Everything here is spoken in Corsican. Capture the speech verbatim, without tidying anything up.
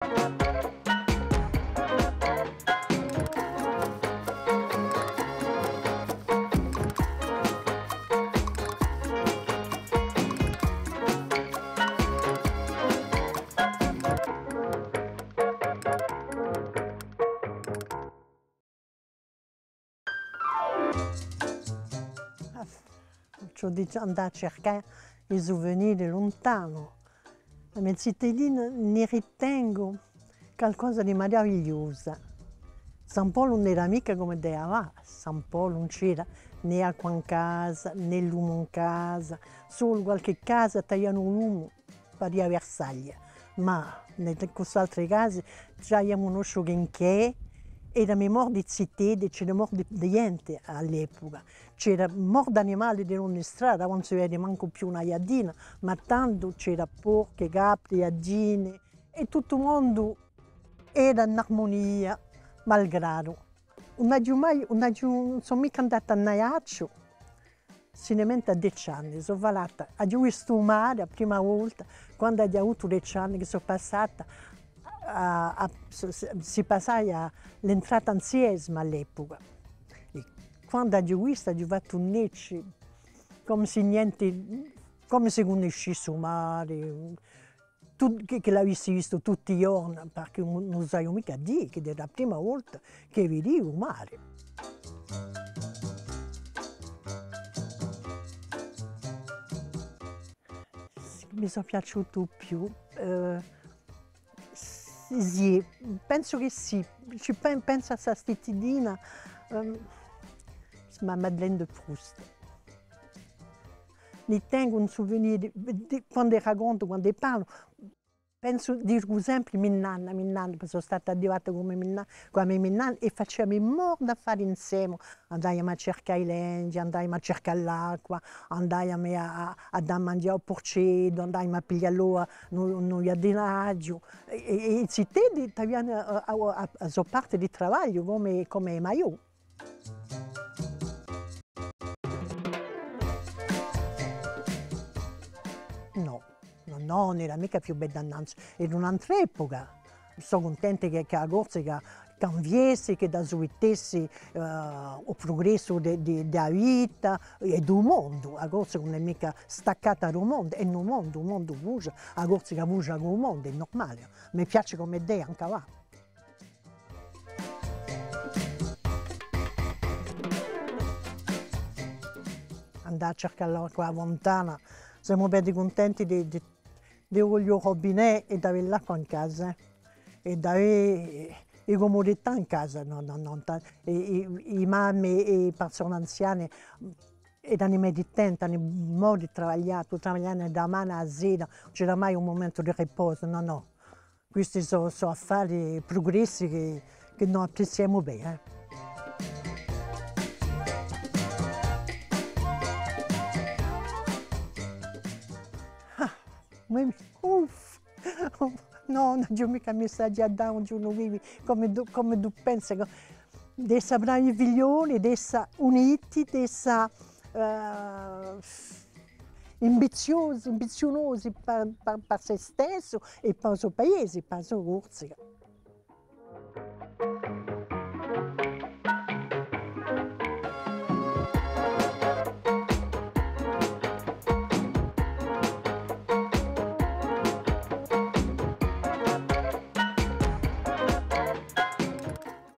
Ci hè da andà à circà i suveniri luntanu. A me zitellina ne ritengu calcosa di maravigliosa. San Polu ùn era micca cum'eddu hè avà. San Polu ùn c'era nè acqua in casa, nè lumu in casa, solu qualchì casa t'avianu u lumu. Paria Versaglia, ma in quist'altri casi, ghjà aviamu nosciutu chì in chì, era mori di ziteddi, c'era mori di, di ghjenti à l'epuca, c'era mori d'animali di ogni strada, ùn si vede mancu più una ghjaddina, ma tandu c'era porchi, capri, ghjaddini, è tuttu u mondu era in armunia, malgradu. Ùn aghju mai, ùn aghju, ùn sò micca andata in Aiacciu, similmente à dece anni, sò falata, aghju vistu u mari a prima volta, quandu aghju avutu dece anni, chì sò passata à, à, si, si, si passaia l'entrata in Siesma à l'epuca. È quandu aghju vistu, aghju fattu un ecciu, cum'è sì nienti, cum'è sì cunniscissi u mari, tut-, chì, chì l'avissi vistu tutti i ghjorni, perchè ùn, ùn saiu micca dì chì era a prima volta chì vidia u mari. Mi sò piaciutu più, eh, sì, sì, pensu chì sì, ci pen-, pensu à sta zitellina, ehm, ma Madeleine de Proust. Ni tengu un souvenir di, di, quandu racontu, quandu parlu, pensu, dicu sempri minnanna, minnanna, perchè sò stata addivata cù minnanna, cù a me minnanna, è faciamu mori d'affari insemu. Andaiamu à circà i lengi, andaiamu à circà l'acqua, andaiamu à, à, à dà à manghjà à u purceddu, andaiamu à piglià l'ova in u, in u ghjaddinaghju. È, è, è i ziteddi t'avianu a, a, a, a so parte di travagliu cum'è, cum'è i maiò. Nò, nò, nò, ùn era micca più bedda innanzu, era un'antra epuca. Sò cuntenta chì, chì a Corsica cambiessi, chì da subittessi, eh, u prugressu di, di, di a vita è di u mondu. A Corsica ùn hè micca staccata da u mondu, hè in u mondu, u mondu bugia, a Corsica bugia cù u mondu, hè nurmale. Mi piace cum'eddu hè ancu avà. Andà à circà l'acqua à a funtana, semu belli cuntenti di, di, di voglia u rubinettu è d'avè l'acqua in casa, eh. È d'avè e cumudità in casa, nò, nò, nò, ta-, i, i, i mammi è e persone anziane, è l'anima di tanta, anu modi di travaglià, tù travaglianu da a mane à a sera, ùn ci hè mai un mumentu di riposu, nò, nò. Quisti sò, sò affari, prugressi chì, chì no apprezziemu bè, eh. Ah, mi, uff! Nò, ùn aghju micca messaghji à dà, ognunu vivi cum'è, cum'è pensa, chì, d'essa bravi figlioli, d'essa uniti, d'essa, eh, ambiziosi, ambiziunosi per, per, per sè stessi è per u so paesi, per a so Corsica.